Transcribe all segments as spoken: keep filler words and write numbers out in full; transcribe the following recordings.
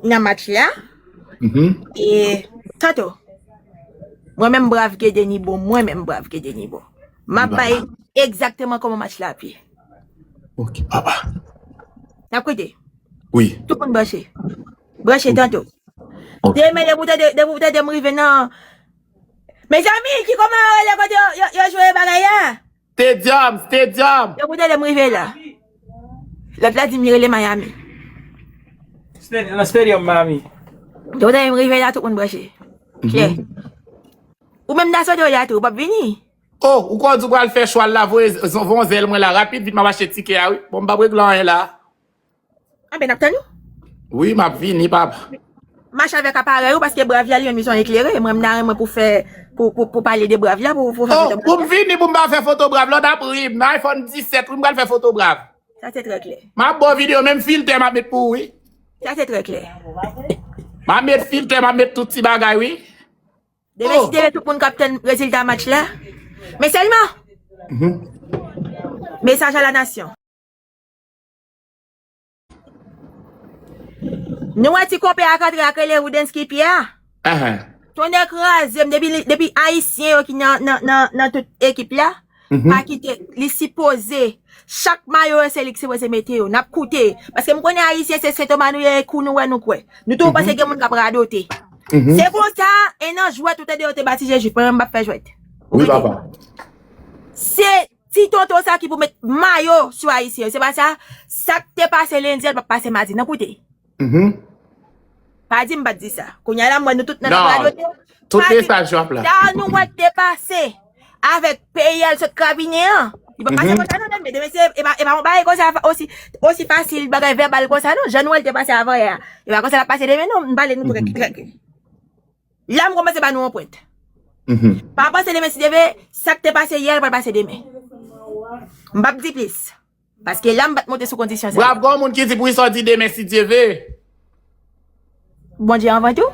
nan match la. Mhm. E, tanto. Mwen menm Brav Gede Nibo, mwen menm Brav Gede Nibo. M ap bay egzakteman kòman match la ap ye. Ok, papa. N ap koute. Wi. Tout moun branche. Branche tanto. Ok. Demen, depi w tande, depi w tande m rive nan, mezanmi, ki kòman yo rele kote yo, yo, yo jwe bagay la? Stadium, stadium. Depi w tande m rive la. Lòt la di m li rele Miami. Stadium, nan stadium Miami. Depi w tande m rive la, tout moun branche. Klè. Mhm. Ou menm nan sote w la tou, ou p ap vini? Oh, ou kwè w di w pral fè chwal la, voye z-, voye zèl mwen la, rapid, vit, m ap achte tikè a, wi. Bon, m p ap regle anyen la. Anben, n ap tann ou. Wi, m ap vini, papa. Mache avèk aparèy ou, paske Brav la, li menm, li se yon eklere. Mwen, m ta renmen pou fè, pou, pou, pou pale de Brav la, pou, pou fè foto Brav la. Oh, pou m vini, pou m pa fè foto Brav la, w t ap ri m. Nan iPhone disèt, wi, m pral fè foto Brav. Sa se trè klè. M ap ba w videyo, menm filtè m ap met pou ou, wi. Sa se trè klè. M ap met filtè, m ap met tout ti bagay, wi. Demen, si te vle tout moun k ap tann rezilta match la. Men sèlman, mesaj a la nasyon. Nou wè ti konpè a k antre ak rele Roudensky Pierre a? Ahan. Tonnè kraze m, depi, depi Ayisyen yo ki nan, nan, nan, nan tout ekip la, pa kite, li sipoze, chak mayo yo se li k sipoze mete yo. N ap koute. Paske m konnen Ayisyen se Sentomas nou ye, e kou nou wè nou kwè. Nou toujou panse gen moun k ap radote. Se konsa, e nan jwèt ou tande yo te batize Jwif, mwen menm m p ap fè jwèt. Ou tande? Wi, papa. Se ti tonton sa ki pou met mayo sou Ayisyen yo. Se pa sa, sa k te pase lendi a, l p ap pase madi. N ap koute. Mhm. Pa di m pa t di sa. Kounye a la, m wè nou tout nan radote. Tout mesaj w ap la. Sa nou wè k te pase avèk peyi a l sot krabinen an. Li pa pase konsa non, men demen se, e pa, e pa yon bagay konsa osi, osi fasil, bagay vèbal konsa non. Jan nou wè l te pase avanyè a. E pa konsa l ap pase demen non, m pale nou trè, trè. La, m kòmanse ba nou yon pwent. Mhm. Pa panse demen si Dye vle, sa k te pase yè, l pral pase demen. M p ap di plis. Paske la, m pa t monte sou kondisyon sa. Brav, gon moun ki di pou sa w di demen si Dye vle. Bondye anvan tou.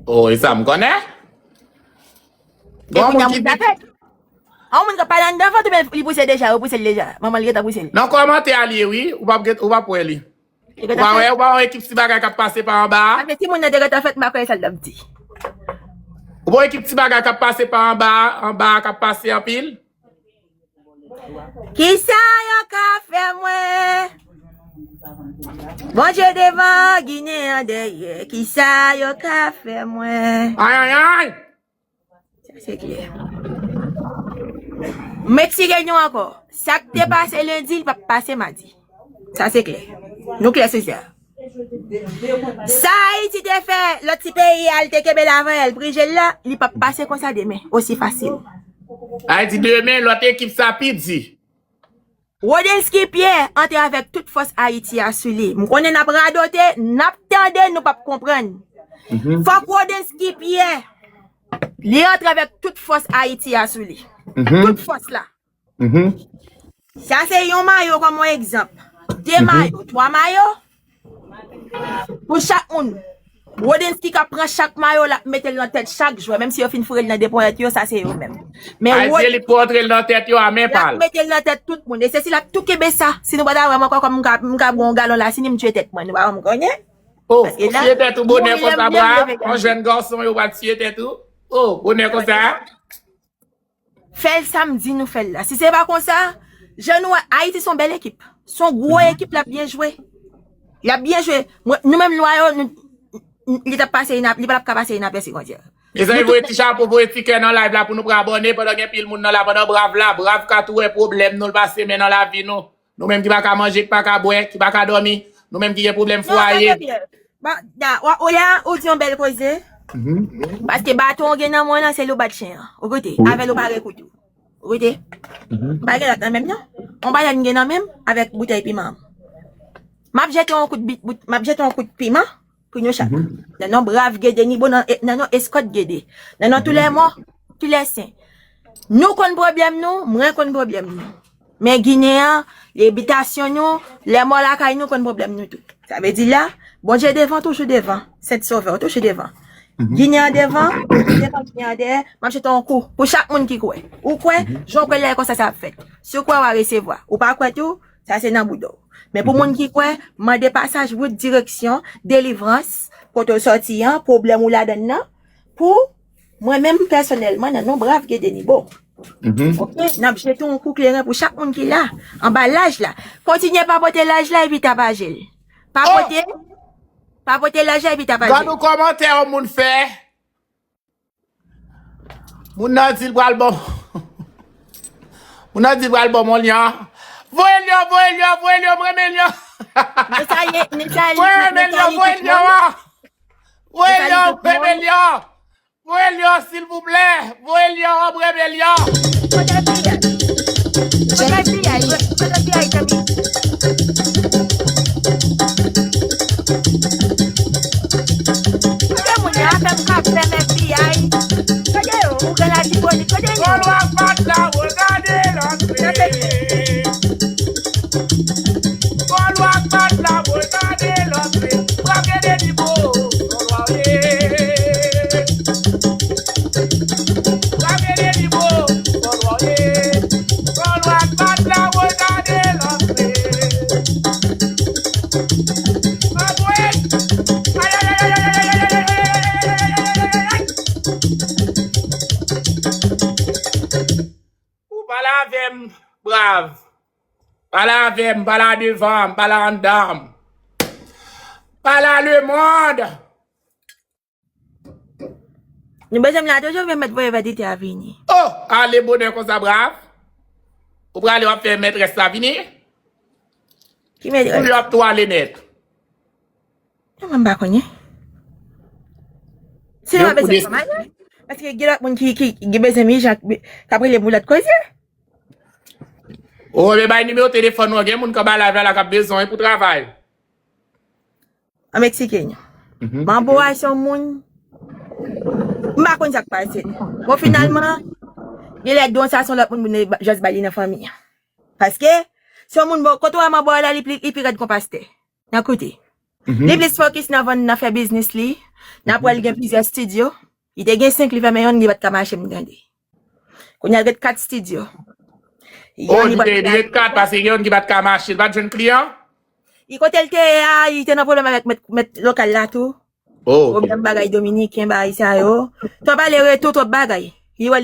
Oh, e sa m konnen. Gon moun ki di. An moun k ap pale anndan vant oubyen li pouse deja, yo pouse l deja. Manman l gentan pouse l. Nan kòmantè a li ye, wi. Ou p ap gen, ou p ap wè li. Ou pa wè, ou pa wè ekip ti bagay k ap pase pa anba a? Paske timoun nan te gentan fèt, m pa kwè sa l t ap di. Ou pa wè ekip ti bagay k ap pase pa anba a, anba a k ap pase anpil? Kisa yo ka fè mwen? Bondye devan, Ginen an dèyè. Kisa yo ka fè mwen? Ay, ay, ay! Sa se klè. M eksplike nou ankò. Sa k te pase lendi, li p ap pase madi. Sa se klè. Nou klè sou sa. Sa Ayiti te fè lòt ti peyi a, l te kenbe l avanyè, l prije l la, li p ap pase konsa demen, osi fasil. Ayiti demen, lòt ekip sa pi di. Rodensky Pierre antre avèk tout fòs Ayiti a sou li. M konnen n ap radote, n ap tande, nou p ap konprann. Fòk Rodensky Pierre, li antre avèk tout fòs Ayiti a sou li. Tout fòs la. Sa se yon mayo kòm yon egzanp. De mayo, twa mayo. Pou chak moun. Rodensky k ap pran chak mayo, l ap mete l nan tèt chak jwè, menm si yo fin foure l nan de ponyèt yo, sa se yo menm. Men Ayiti Rod-, elit pou antre l nan tèt yo a men pa l. L ap mete l nan tèt tout moun. E se si l ap tou kenbe sa. Si nou pa ta wè m ankò, kòm m ka, m ka bwè yon galon la, si ni m tiye tèt mwen, nou pa wè m konnen. Oh, ou tiye tèt ou bonè konsa, Brav? Yon jèn gason, yo pral tiye tèt ou? Oh, bonè konsa? Fè l sa m di nou fè l la. Si se pa konsa, jan nou wè, Ayiti se yon bèl ekip. Se yon gwo ekip, l ap byen jwe. L ap byen jwe. Mwen, nou menm nwa yo, nou, li t ap pase inap-, li pa t ap ka pase inapèsi kontè. Mezanmi, voye ti chapo, voye ti kè nan live la pou nou pran abòne pandan gen pil moun nan la, pandan Brav la. Brav ka tou wè pwoblèm nou, l pase men nan lavi nou. Nou menm ki pa ka manje, ki pa ka bwè, ki pa ka dòmi. Nou menm ki gen pwoblèm fwaye. Ba, da, wa, ou la, ou di yon bèl koze. Paske baton ou gen nan men w lan, se li w bat chen an. Ou koute, avè l ou pare kout ou. Ou koute? M pa gen lòt nan men m, non. Yon bagay m gen nan men m avèk boutèy piman an. M ap jete yon kout bit, bout, m ap jete yon kout piman pou nou chak. Nan non Brav Gede Nibo, nan, nan non Eskòt Gede. Nan non tou lè mò, tou lè sen. Nou konn pwoblèm nou, mwen konn pwoblèm nou. Men Ginen an, ebitasyon nou, lè mò lakay nou konn pwoblèm nou tou. Sa vle di la, Bondye devan, toujou devan. Sent Sovè, toujou devan. Ginen an devan, devan Ginen an dèyè. M ap jete yon kou pou chak moun ki kwè. Ou kwè, jan w kwè lè konsa sa ap fèt. Si w kwè, w a resevwa. Ou pa kwè tou, Sa se nan bouda w. Men pou moun ki kwè, mande pasaj, wout, direksyon, delivrans, kote w sòti an, pwoblèm ou ladann nan, pou mwen menm pèsonèlman, nan non brav Gede Nibo. Ok, n ap jete yon kou kleren pou chak moun ki la, anba laj la. Kontinye papote laj la epi tapaje l. Papote, papote laj la epi tapaje l. Gad yon kòmantè yon moun fè. Moun nan di l pral bon. Moun nan di l pral bon, mon lyan. Voye lyan, voye lyan, voye lyan, mwen renmen lyan. Mwen renmen lyan, voye lyan an. Voye lyan, mwen renmen lyan. Voye lyan, silvouplè. Voye lyan an, mwen renmen lyan. Kote fi a? Kote fi a? Kote fi a, zanmi? Kote moun yo? Afè m ka fè men F B I. Kote yo? Ougan Latibonit, kote yo? Gòlwa pa t la, regade lòt. Gòlwa pa t la, regade lòt. Brave Gede Nibo, Gòlwa ye. Brave Gede Nibo, Gòlwa ye. Gòlwa pa t la, regade lòt. Ou pale avè m, brav. Pale avè m, pale adevan m, pale anndan m. Pale a lemonn. Nou bezwen m la toujou, men mèt voye vèditè a vini. Oh, ale bonè konsa, brav. Ou prale, w ap fè mètrès la vini? Ki mètrès? Ou ap tou ale nèt. Non, mwen m pa konnen. Si nou pa bezwen fè m ale, paske gen lòt moun ki, ki, ki bezwen m ijan, k ap rele m pou lòt koze. Ou renmen bay nimewo telefòn ou an, gen moun k anba live la, la k ap bezwen pou travay. An Meksiken. Manbo a se yon moun. M pa konn sa k pase. Bon, finalman, genlè don sa se yon lòt moun, moun just ba li nan fanmi an. Paske, se yon moun, bon, kote w wè manbo a la, li pi, li pi rèd kon pastè. Nan kote. Li plis fokis nan vann, nan fè biznis li. Nan pral gen plizyè estidyo. Li te gen senk, li fèmen yonn, li pa t ka mache, m tande. Kounye a, l gen kat estidyo. Oh, li te, li gen kat, paske gen yonn ki pa t ka mache, li pa t jwenn kliyan? Li kote l te ye a, li te nan pwoblèm avèk mèt, mèt lokal la tou. Oh, ok. Pwoblèm bagay dominiken, bagay sa yo. Twòp ale retou, twòp bagay. Li wè